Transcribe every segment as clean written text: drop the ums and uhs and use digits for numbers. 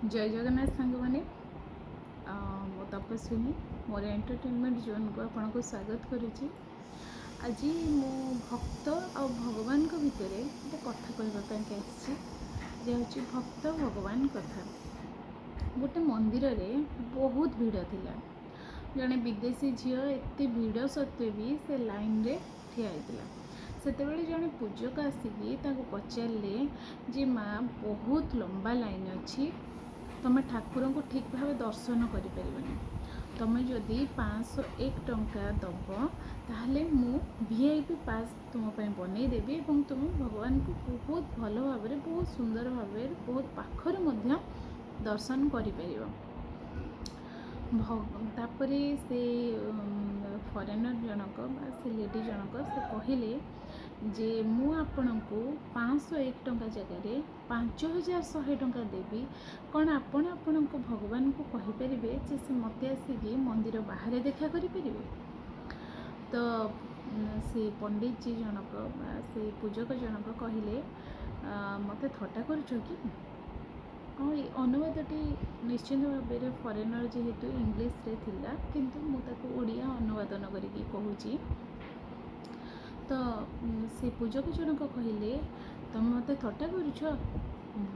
ଜୟ ଜଗନ୍ନାଥ ସାଙ୍ଗମାନେ। ମୁଁ ତପସ୍ୱିନୀ, ମୋର ଏଣ୍ଟରଟେନମେଣ୍ଟ ଜୋନ୍କୁ ଆପଣଙ୍କୁ ସ୍ୱାଗତ କରୁଛି। ଆଜି ମୁଁ ଭକ୍ତ ଆଉ ଭଗବାନଙ୍କ ଭିତରେ ଗୋଟେ କଥା କହିବା ପାଇଁକି ଆସିଛି, ଯେ ହେଉଛି ଭକ୍ତ ଭଗବାନ କଥା। ଗୋଟେ ମନ୍ଦିରରେ ବହୁତ ଭିଡ଼ ଥିଲା। ଜଣେ ବିଦେଶୀ ଝିଅ ଏତେ ଭିଡ଼ ସତ୍ତ୍ୱେ ବି ସେ ଲାଇନରେ ଠିଆ ହେଇଥିଲା। ସେତେବେଳେ ଜଣେ ପୂଜକ ଆସିକି ତାକୁ ପଚାରିଲେ ଯେ, ମା, ବହୁତ ଲମ୍ବା ଲାଇନ୍ ଅଛି, ତୁମେ ଠାକୁରଙ୍କୁ ଠିକ୍ ଭାବେ ଦର୍ଶନ କରିପାରିବନି। ତୁମେ ଯଦି 501 ଟଙ୍କା ଦେବ, ତାହେଲେ ମୁଁ ଭିଆଇପି ପାସ୍ ତୁମ ପାଇଁ ବନେଇଦେବି ଏବଂ ତୁମେ ଭଗବାନଙ୍କୁ ବହୁତ ଭଲ ଭାବରେ, ବହୁତ ସୁନ୍ଦର ଭାବରେ, ବହୁତ ପାଖରୁ ମଧ୍ୟ ଦର୍ଶନ କରିପାରିବ। ତାପରେ ସେ ଫରେନର୍ ଜଣକ ବା ସେ ଲେଡ଼ି ଜଣକ ସେ କହିଲେ ଯେ, ମୁଁ ଆପଣଙ୍କୁ 501 ଟଙ୍କା ଜାଗାରେ 5100 ଟଙ୍କା ଦେବି। କ'ଣ ଆପଣ ଆପଣଙ୍କ ଭଗବାନଙ୍କୁ କହିପାରିବେ ଯେ ସେ ମୋତେ ଆସିକି ମନ୍ଦିର ବାହାରେ ଦେଖା କରିପାରିବେ? ତ ସେ ପଣ୍ଡିତଜୀ ଜଣକ ବା ସେ ପୂଜକ ଜଣକ କହିଲେ, "ମୋତେ ଥଟ୍ଟା କରୁଛ କି?" ହଁ, ଏଇ ଅନୁବାଦଟି ନିଶ୍ଚିନ୍ତ ଭାବରେ ଫରେନର୍ ଯେହେତୁ ଇଂଲିଶରେ ଥିଲା, କିନ୍ତୁ ମୁଁ ତାକୁ ଓଡ଼ିଆ ଅନୁବାଦ ନ କରିକି କହୁଛି। ତ ସେ ପୂଜକ ଜଣକ କହିଲେ, ତମେ ମୋତେ ଥଟ୍ଟା କରୁଛ?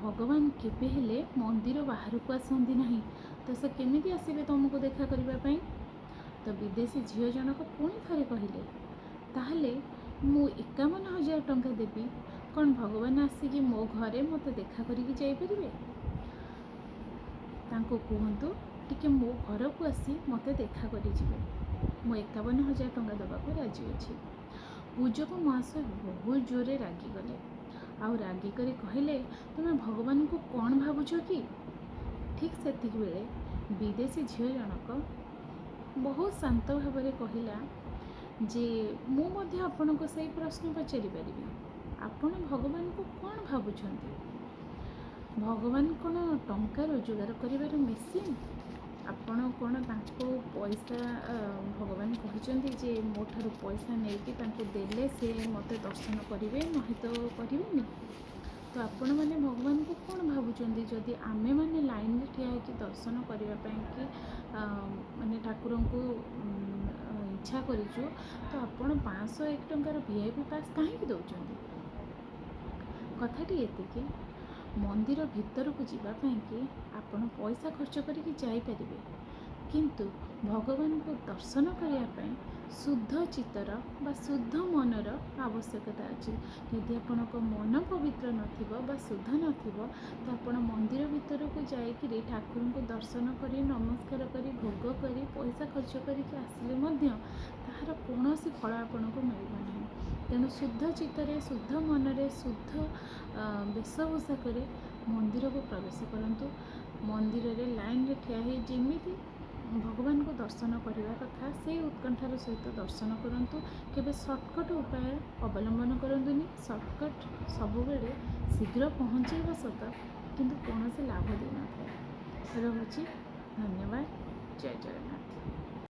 ଭଗବାନ କେବେ ହେଲେ ମନ୍ଦିର ବାହାରକୁ ଆସନ୍ତି ନାହିଁ, ତ ସେ କେମିତି ଆସିବେ ତୁମକୁ ଦେଖା କରିବା ପାଇଁ? ତ ବିଦେଶୀ ଝିଅ ଜଣକ ପୁଣି ଥରେ କହିଲେ, ତାହେଲେ ମୁଁ 51,000 ଟଙ୍କା ଦେବି, କ'ଣ ଭଗବାନ ଆସିକି ମୋ ଘରେ ମୋତେ ଦେଖା କରିକି ଯାଇପାରିବେ? ତାଙ୍କୁ କୁହନ୍ତୁ ଟିକେ ମୋ ଘରକୁ ଆସି ମୋତେ ଦେଖା କରିଯିବେ। ମୁଁ 51,000 ଟଙ୍କା ଦେବାକୁ ରାଜି ଅଛି। ପୂଜକ ମହାଶୟ ବହୁତ ଜୋରରେ ରାଗିଗଲେ ଆଉ ରାଗିକରି କହିଲେ, ତୁମେ ଭଗବାନଙ୍କୁ କ'ଣ ଭାବୁଛ କି? ଠିକ୍ ସେତିକି ବେଳେ ବିଦେଶୀ ଝିଅ ଜଣକ ବହୁତ ଶାନ୍ତ ଭାବରେ କହିଲା ଯେ, ମୁଁ ମଧ୍ୟ ଆପଣଙ୍କୁ ସେଇ ପ୍ରଶ୍ନ ପଚାରିପାରିବି? ଆପଣ ଭଗବାନଙ୍କୁ କ'ଣ ଭାବୁଛନ୍ତି? ଭଗବାନ କ'ଣ ଟଙ୍କା ରୋଜଗାର କରିବାର ମେସିନ୍? ଆପଣ କ'ଣ ତାଙ୍କୁ ପଇସା, ଭଗବାନ କହିଛନ୍ତି ଯେ ମୋ ଠାରୁ ପଇସା ନେଇକି ତାଙ୍କୁ ଦେଲେ ସେ ମୋତେ ଦର୍ଶନ କରିବେ, ନହେଲେ ତ କରିବେନି? ତ ଆପଣମାନେ ଭଗବାନଙ୍କୁ କ'ଣ ଭାବୁଛନ୍ତି? ଯଦି ଆମେମାନେ ଲାଇନରେ ଠିଆ ହେଇକି ଦର୍ଶନ କରିବା ପାଇଁକି ମାନେ ଠାକୁରଙ୍କୁ ଇଚ୍ଛା କରିଛୁ, ତ ଆପଣ 501 ଟଙ୍କାର ଭିଆଇପି ପାସ୍ କାହିଁକି ଦେଉଛନ୍ତି? କଥାଟି ଏତିକି, ମନ୍ଦିର ଭିତରକୁ ଯିବା ପାଇଁକି ଆପଣ ପଇସା ଖର୍ଚ୍ଚ କରିକି ଯାଇପାରିବେ, କିନ୍ତୁ ଭଗବାନଙ୍କୁ ଦର୍ଶନ କରିବା ପାଇଁ ଶୁଦ୍ଧ ଚିତ୍ତର ବା ଶୁଦ୍ଧ ମନର ଆବଶ୍ୟକତା ଅଛି। ଯଦି ଆପଣଙ୍କ ମନ ପବିତ୍ର ନଥିବ ବା ଶୁଦ୍ଧ ନଥିବ, ତ ଆପଣ ମନ୍ଦିର ଭିତରକୁ ଯାଇକିରି ଠାକୁରଙ୍କୁ ଦର୍ଶନ କରି, ନମସ୍କାର କରି, ଭୋଗ କରି, ପଇସା ଖର୍ଚ୍ଚ କରିକି ଆସିଲେ ମଧ୍ୟ ତାହାର କୌଣସି ଫଳ ଆପଣଙ୍କୁ ମିଳିବ ନାହିଁ। ତେଣୁ ଶୁଦ୍ଧ ଚିତ୍ତରେ, ଶୁଦ୍ଧ ମନରେ, ଶୁଦ୍ଧ ବେଶଭୂଷାକରେ ମନ୍ଦିରକୁ ପ୍ରବେଶ କରନ୍ତୁ। ମନ୍ଦିରରେ ଲାଇନରେ ଠିଆ ହେଇ ଯେମିତି ଭଗବାନଙ୍କୁ ଦର୍ଶନ କରିବା କଥା, ସେଇ ଉତ୍କଣ୍ଠାର ସହିତ ଦର୍ଶନ କରନ୍ତୁ। କେବେ ସର୍ଟକଟ୍ ଉପାୟ ଅବଲମ୍ବନ କରନ୍ତୁନି। ସର୍ଟକଟ୍ ସବୁବେଳେ ଶୀଘ୍ର ପହଞ୍ଚେଇବ ସତ, କିନ୍ତୁ କୌଣସି ଲାଭ ଦେଇନଥାଏ। ରହୁଛି, ଧନ୍ୟବାଦ। ଜୟ ଜଗନ୍ନାଥ।